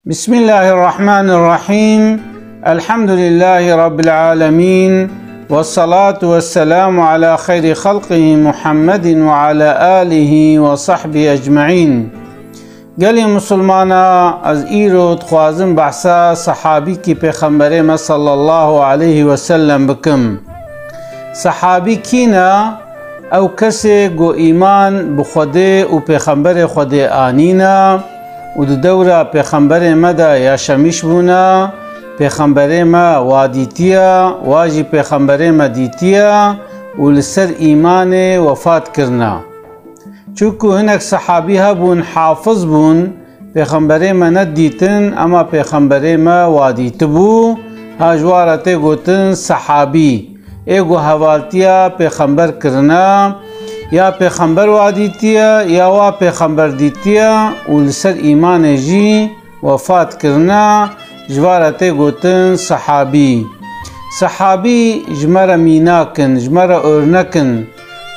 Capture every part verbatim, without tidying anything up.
بسم الله الرحمن الرحيم. الحمد لله رب العالمين. والصلاة والسلام على خير خلقه محمد وعلى آله وصحبه أجمعين. Gelê Musulmana, ez îro dixwazim behsa sehabîkî Pêxemberê me sallallahu aleyhi ve sellem bikim. Sehabî kî ne? Ew kesê ku îman bi Xwedê û Pêxemberê Xwedê anîne û di dewra Pêxemberê me de yaşamîş bûne, Pêxemberê me wa dîtiye, wa jî Pêxemberê me dîtiye û li ser îmanê wefat kirine. Çunku hinek sehabî hebûn, hafiz bûn, Pêxemberê me nedîtin, ema Pêxemberê me wa dîtibû, ha ji wa re tê gotin sehabî. Ê ku hevaltiya Pêxember kirine, ya Pêxember wa dîtiye, ya wa Pêxember dîtiye û li ser îmanê jî wefat kirine, ji va re tê gotin sehabî. Sehabî ji me re mînak in, ji me re örnek in.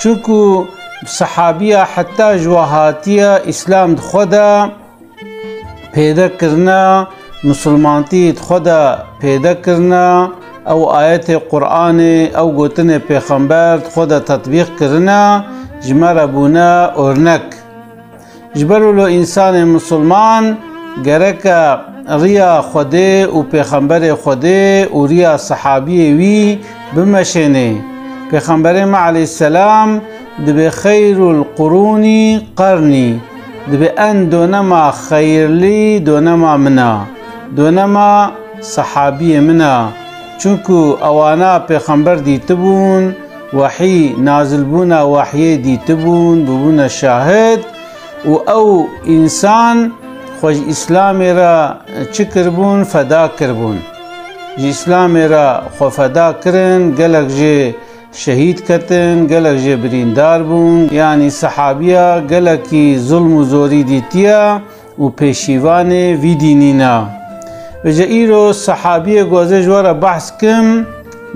Çunku sehabiya heta ji we hatiye Îslam di xwe de pêde kirine, misilmantî di xwe de pêde kirine, ew ayetê Qur'anê, ew gotinê Pêxember di xwe de tetbîq kirine, ji me re bûne örnek. Ji ber wilo însanê misilman gereke riya Xwedê û Pêxemberê Xwedê û riya sehabiyê wî bimeşênê. Pêxemberê me aleyhisselam dibê xeyrul qurûnî qernî, dibê en donema xeyirlî donema min a, donema sehabiyê min a. Çunku ewana Pêxember dîtibûn, wehî, nazilbûna wehyê dîtibûn, bûbûne şahid û ew însan xwe ji Îslamê re çi kiribûn, feda kiribûn. Ji Îslamê re xwe feda kirin, gelek jê şehîd ketin, gelek jê birîndar bûn. Yanî sehabiya gelekî zulm û zorî dîtiye û pêşîvanê vî dînî ne. Vêce îro sehabiyê ku ez ê ji we re behs kim,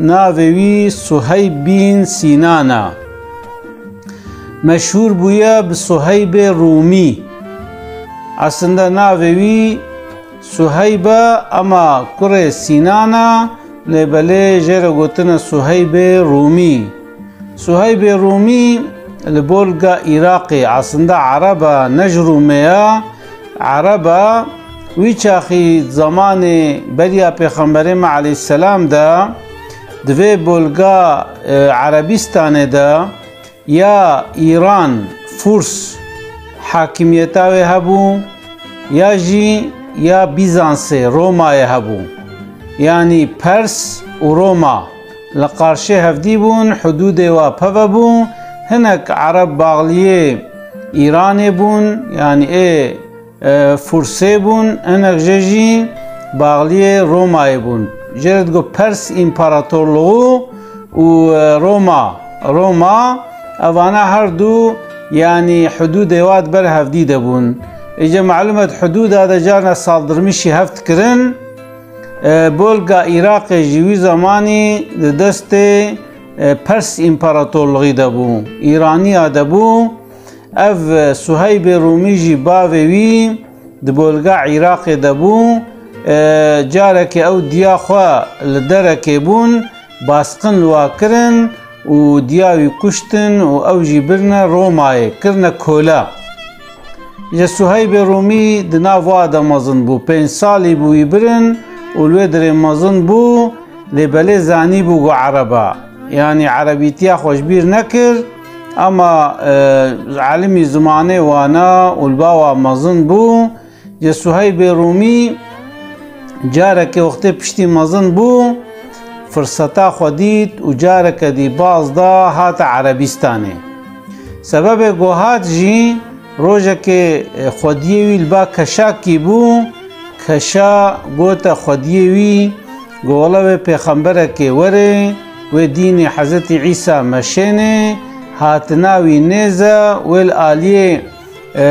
navê wî Suheyb bin Sînan e. Meşhûr bûye bi Suheybê Rûmî. Aslında navê wî Suheyb e, ema kurê Sînan e, lê belê jê re gotine Suheybê Rûmî. Suheybê Rûmî li bolga Iraqê, aslında Ereb e, ne ji Rûmê ye, Ereb e. Wî çaxî zamanê beriya Pêxemberê me aleyhisselam de di vê bolga, e, Erebîstanê de ya Îran, Furs, hakimiyeta wê hebû, ya jî ya Bîzansê, Romayê hebû. Yanî Pers û Roma li qarşê hevdî bûn, hudûdê wa peve bû. Hinek Ereb baxliyê Îranê bûn, yanî ê, e, Fursê bûn, hinek jê jî baxliyê Romayê bûn. Jê re digot Pers Împaratorluğu û, e, Roma. Roma, evana her du, yanî hudûdê wa di ber hevdî de bûn. Îca malûm e, di hudûda de carna saldırmışî hev dikirin. E, bolga Iraqê jî wî zemanî di destê, e, Pers Împaratorluğî de bû, Îraniya de bû. Ev, e, Suheybê Rûmî jî bavê wî di bolga Iraqê de bû. E, carekê ew diya xwe li derekê bûn, basqin li wa kirin û diya wî kuştin û ew jî birine Romayê, kirine kole. Ji Suheybê Rûmî di nav wa de mezin bû. Pênc salî bû wî birin û li wê dirê mezin bû, lê belê zanîbû ku Ereb e. Yanî Erebîtiya xwe ji bîr nekir, ema, e, elimî zimanê wana û li ba wa mezin bû. Ji Suheybê Rûmî carekê wextê piştî mezin bû, firseta xwe dît û careke dî baz da, hate Erebîstanê. Sebebê ku hat jî, rojekê, e, xwediyê wî li ba keşakî bû, keşa gote xwediyê wî, got, wele wê pêxemberekê were, wê dînê Hezretî Îsa meşêne, hatina wî nêz e, wê li aliyê, e,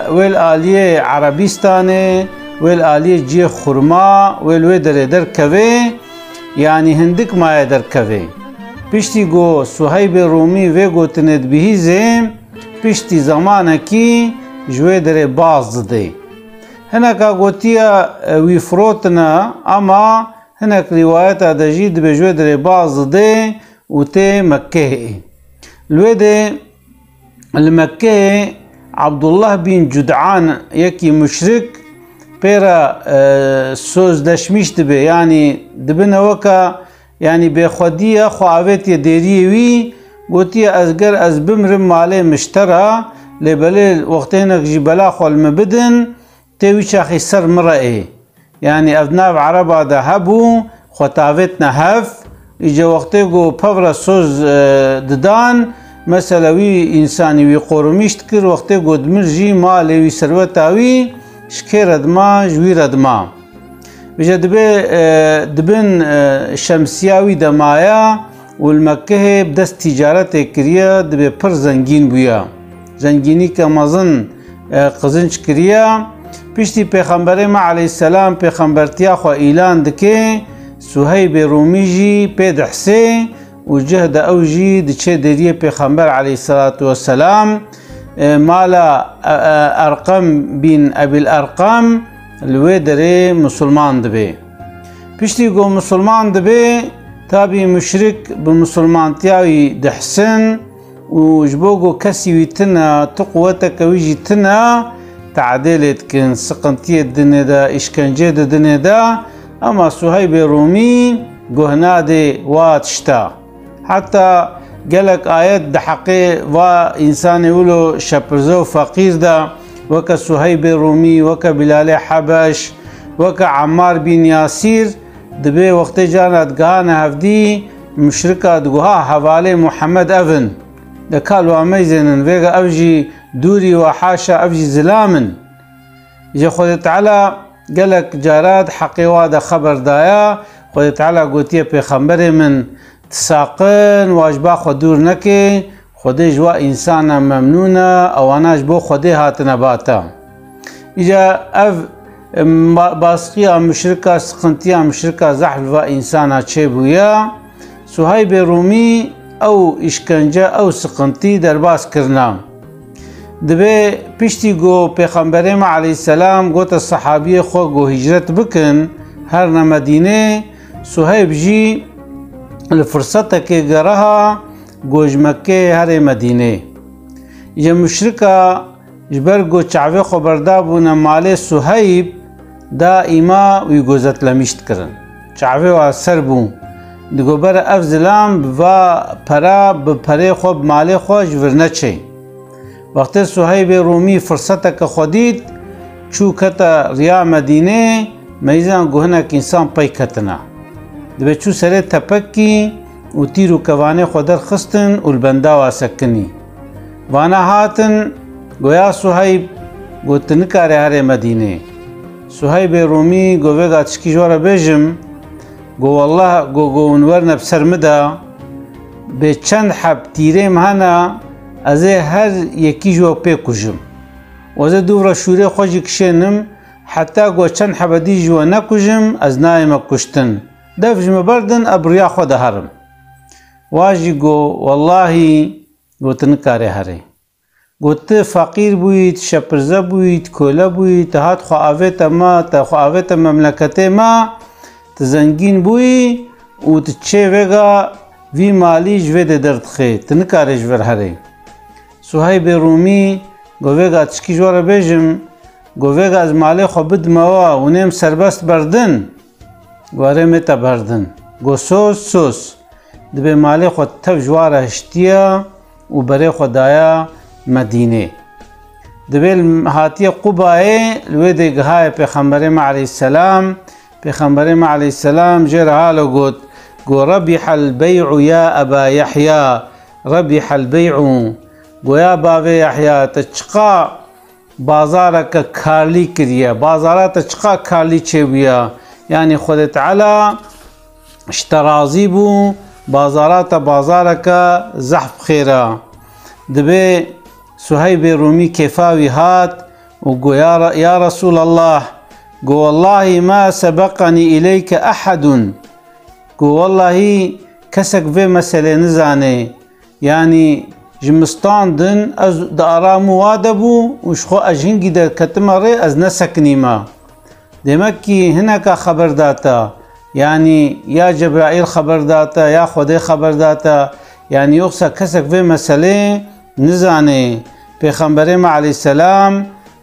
wê li aliyê Erebîstanê, wê li aliyê cihê xurma, wê li wê derê derkeve, yanî hindik maye derkeve. Piştî ku Suheybê Rûmî vê gotinê dibihîze, piştî zemanekî ji wê derê baz dide. Hineka gotiye, e, wî firotine, ama hinek rîwayeta de jî dibê ji wê derê baz didê û tê Mekkehê. Li wê de li Mekkeyê Abdullah bin Cud'an, yekî muşrik, pê re, e, sözleşmiş dibe, yanî dibine weke, yanî bêxwedî ye, xwe avêtiye dêriyê wî, gotiye, ez ger ez bimrim malê min ji te re, lê belê wextê hinek jî bela xwe li min bidin, tê wî çaxî ser min re ê. Yanî ev nav Ereba de hebû, xwe tavêtine hev, îca wextê ku pevre soz, e, didan, mesela wî însanî wî qorumîş dikir, wextê ku dimir jî malê wî, serweta wî ji kê re dima, ji wî re dima. Îca dibê, e, dibin, e, şemsiya wî de maye û li Mekkehê bi dest tîcaretê kiriye, dibê pir zengîn bûye. Zengînîke mezin, e, qizinc kiriye. Piştî Pêxemberê me aleyhisselam pêxembertiya xwe îlan dike, Suheybê Rûmî jî pê dihsê û cih de ew jî diçe deriyê Pêxember aleyhisselatu vesselam, e, mala, e, e, Erqem bin Ebil Erqem li wê derê misilman dibe. Piştî ku misilman dibe, tabî muşrik bi misilmantiya wî dihsin, û ji bo ku kesî wî tune, tu quweteke wî jî tune, teadê lê dikin, siqintiyê didinê de, îşkencê didinê de, ema Suheybê Rûmî guh nadê wa tişta. Heta gelek ayet di heqê va însanê wilo şepirze û feqîr de, weke Suheybê Rûmî, weke Bîlalê Hebeş, weke Emmar bin Yasîr, dibê wextê carna digihane hevdî, muşrika diguha hevalê Muhammed ev in. De ka li wan meyzênin, vêga ev jî dûrî we, haşa, ev jî zilam in. Îca Xwedê Teala gelek cara di heqê wa de xeber daya. Xwedê Teala gotiye, Pêxemberê min, tu saqin wa ji ba xwe dûr neke, Xwedê ji wa însana memnûn e, ewana ji bo Xwedê hatine ba te. Îca ev, em, ba-, basqiya muşrika, siqintiya muşrika zehf li va însana çêbûye. Suheybê Rûmî ew îşkence, ew siqintî derbas kirina. Dibê piştî ku Pêxemberê me aleyhisselam gote sehabiyê xwe ku hicret bikin, herine Medînê, Suheyb jî li firsetekê geriha ku ji Mekkeyê herê Medînê. Îca muşrika ji ber ku çavê xwe berdabûne malê Suheyb, daîma wî gozetlemîş dikirin. Çavê wa ser bû. Digot, bere ev zilam bi va pera, bi perê xwe, bi malê xwe ji vir neçe. Wextê Suheybê Rûmî firseteke xwe dît, çû kete riya Medînê, meyzan ku hinek însan pey ketine. Dibê çû serê tepekî û tîr û kevanê xwe derxistin û li benda wa sekinî. Vana hatin, go ya Suheyb, go tu nikarê herê Medînê. Suheybê Rûmî go vêga tişkî ji we re bêjim, go wellah, go, go hûn werine bi ser min de, bê çend heb tîrê min hene, ez ê her yekî ji we pê kujim. Û ez ê dûv re şûrê xwe jî kişênim, heta go çend hebe dî ji we nekujim, ez nayême kuştin. Dev ji min berdin, ez bi riya xwe de herim. Wa jî go, wellahî, go tu nikarê herê. Go tu feqîr bûyî, tu şepirze bûyî, tu kole bûyî, tu hat xwe avête me, te xwe avête memleketê me, tu zengîn bûyî û tu çê vêga vî malî ji vê dê derdixê, tu nikarê ji vir herê. Suheybê Rûmî go vêga tişkî ji we re bêjim, go vêga ez malê xwe bidime we, hûn ê min serbest berdin. Go erê, me te berdin. Go soz, soz. Dibê malê xwe tev ji wa re hiştiye û berê xwe daye Medînê. Dibê li hatiye Qubayê, li wê dê gihaye Pêxemberê me aleyhisselam. Pêxemberê me aleyhisselam jê re halo got, go, "Rebihel bey'u ya Eba Yehya, rebihel bey'u." Go ya bavê Yehya, te çiqa bazareke karlî kiriye. Bazara te çiqa karlî çêbûye. Yanî Xwedê Teala ji te razî bû, bazara te bazareke zehf xêr e. Dibê Suheybê Rûmî kêfa wî hat û got, ya Re-, ya Resûlallah, got, wellahî ma sebeqenî îleyke ehedun. Got, wellahî kesek vê meselê nizane. Yanî ji min standin, ez di aram û wa de bû û ji xwe ez hingî derketime rê, ez nesekinîme. Demek kî hineka xeber date, yanî ya Cebraîl xeber date, ya Xwedê xeber date, yanî yoxsa kesek vê meselê nizane. Pêxemberê me aleyhisselam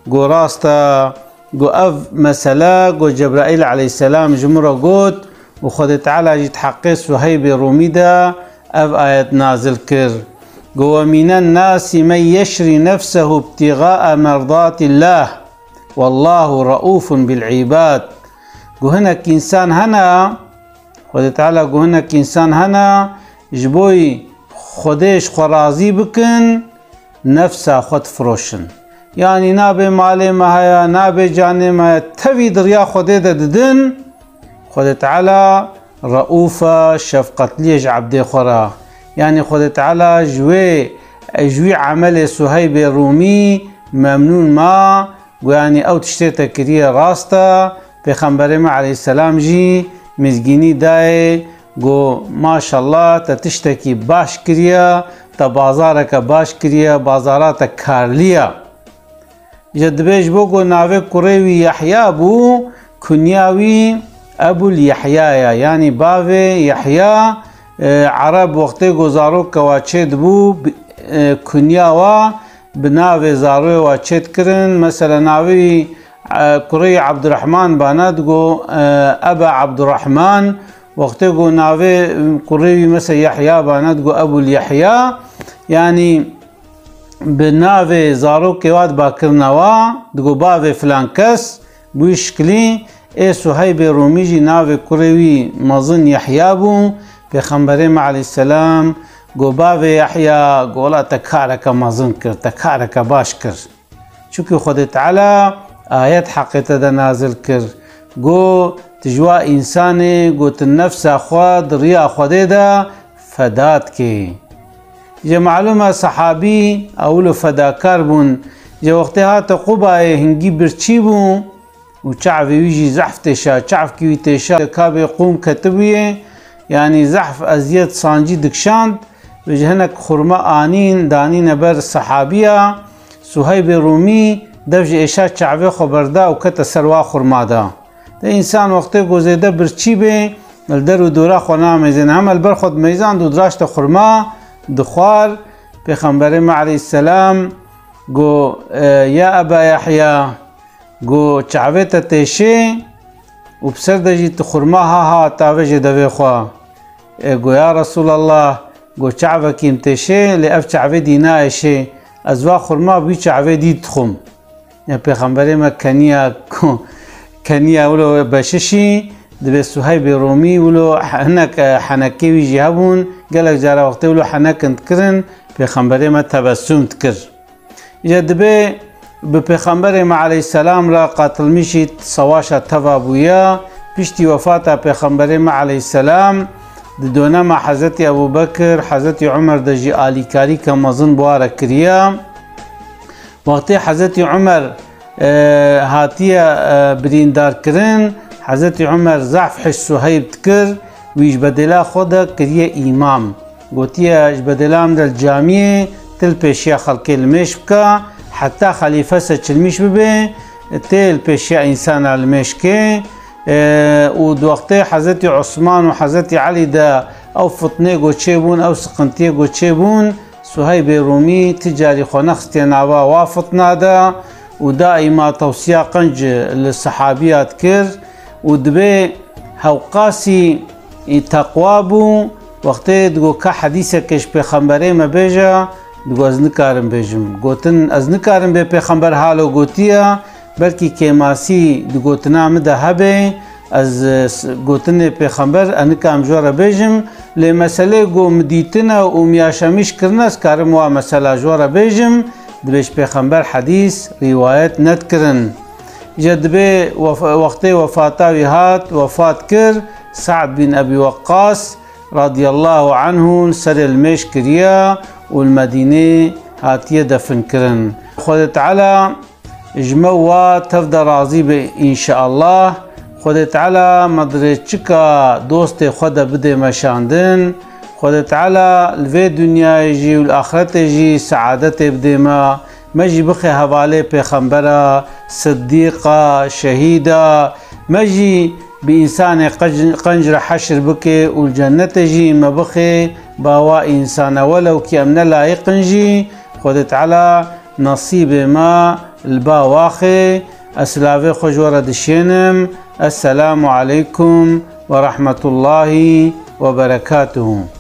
got rast e, got ev mesele, got Cebraîl aleyhisselam ji min re got û Xwedê Teala jî di heqê Suheybê Rûmî de ev ayet nazil kir. Got, "Ve mînen nasi men yeşrî nefsehu ibtîxaa merdatillah." Wallahu reûfun bil îbad. Got hinek însan hene, Xwedê Teala got hinek însan hene, ji bo Xwedê ji xwe razî bikin, nefsa xwe difiroşin. Yanî nabê malê me heye, nabê canê me heye, tevî di riya Xwedê de didin, Xwedê Teala reûf e, şefqetlî ye ji ebdê xwe re. Yanî Xwedê Teala ji wê, ji wî emelê Suheybê Rûmî memnûn ma, got, yanî ew tiştê te kiriye rast e, Pêxemberê me aleyhisselam jî mizgînî dayê, got, maşallah, te tiştekî baş kiriye, te bazareke baş kiriye, bazara te karlî ye. Îja dibê ji bo ku navê kurê wî Yehya bû, kunya wî Ebul Yehya ye. Yanî bavê Yehya, e, Ereb wextê ku zarok ke wa çêdibû, bi, e, kunya wa bi navê zaroyê wa çêdikirin. Mesela navê wî, e, kurê wî Ebdurehman bana digo, e, Eba Ebdurehman. Wextê ku navê, e, kurê wî mesela Yehya bana digo Ebul Yehya. Yanî bi navê zarokê wa diba kirina wa, digo bavê filan kes, bi wî şikilî ê Suheybê Rûmî jî navê kurê wî mezin Yehya bû. Pêxemberê me aleyhisselam got, "Bavê Yehya, got, wela te kareke mezin kir, te kareke baş kir." Çunkî Xwedê Teala ayet heqê te de nazil kir. Got, "Tu ji wa însanê, got, tu nefsa xwe di riya Xwedê de feda dikê." Îja malûm e, sehabî ew wilo fedakar bûn. Îja wextê hate Qubayê hingî birçî bû û çavê wî jî zehf têşa, çavkî wî têşa, kabê qûm ketibûyê, yanî zehf eziyet sancî dikişand, vê ji hinek xurma anîn, danîne ber sehabiya, Suheybê Rûmî dev ji êşa çavê xwe berda û kete ser wa xurma de. De însan wextê ku zêde birçî bê, li der û dora xwe nameyzên. Hema li ber xwe dimeyzand û diraşte xurma dixwar. Pêxemberê me aleyhisselam got, e, "Ya Eba Yehya," got, "çavê te têşê û bi ser de jî tu xurma ha ha tavêjê devê xwe." E, got, "Ya Resulallah," got, "çavekî min têşê, lê ev çavê dî naêşê. Ez va xurma bi wî çavê dî dixwim." Ya Pêxemberê me keniya ku, keniya wilo beşişî, dibê Suheybê Rûmî wilo hinek, e, henekê wî jî hebûn, gelek cara wextê wilo henekin dikirin, Pêxemberê me tebessum dikir. Îja dibê bi Pêxemberê me aleyhisselam re qatilmişî sewaşa teva bûye, piştî wefata Pêxemberê me aleyhisselam di dönema Hezretî Ebû Bekir, Hezretî Umer de jî alîkarîke mezin bi wa re kiriye. Wextê Hezretî Umer, e, hatiye, e, birîndarkirin, Hezretî Umer zehf hişt Suheyb dikir, wî ji bedêla xwe de kiriye îmam. Gotiye, ji bedêla min de li camiyê tu li pêşiya xelkê limêj bike, heta xelîfe seçilmiş bibe, tê li pêşiya însana limêj ke. E, û di wextê Hezretî Osman û Hezretî Elî de ew fitnê ku çêbûn, ew siqintiyê ku çêbûn, Suheybê Rûmî ti carî xwe nexistiye nava wa fitna de û daîma tewsiya qenc li sehabiya dikir û dibê hewqasî teqwa bû, wextê digo ka hedîseke ji Pêxemberê me bêje, digo ez nikarim bêjim. Gotin, ez nikarim bê Pêxember halo gotiye, belkî kêmasî di gotina min de hebe, ez, e, s-, gotinê Pêxember, ez nikarim ji we re bêjim, lê meselê ku min dîtine û min yaşamîş kirine, ez karim wa mesela ji we re bêjim, dibê ji Pêxember hedîs rîwayet nedikirin. Îja dibê wef-, wextê wefata wî hat, wefat kir, Sa'd bin Ebî Weqqas radiyallahu anhu li serê limêj kiriye û li Medînê hatiye definkirin. Xwedê Teala ji me wa tev de razî be înşeallah. Xwedê Teala me di rêçika dostê xwe de bidê meşandin Xwedê Teala li vê dinyayê jî û li axretê jî seadetê bidê me. Me jî bixe hevalê pêxembera, siddîqa, şehîda. Me jî bi însanê qenc, qenc re heşr bike û li cennetê jî me bixe ba wa însana. Welew kî em ne layiq in jî, Xwedê Teala nesîbê me li ba waxe. Ez silavê xwe ji we re dişênim. Esselamu aleykum ve rahmetullahi ve berekatuhu.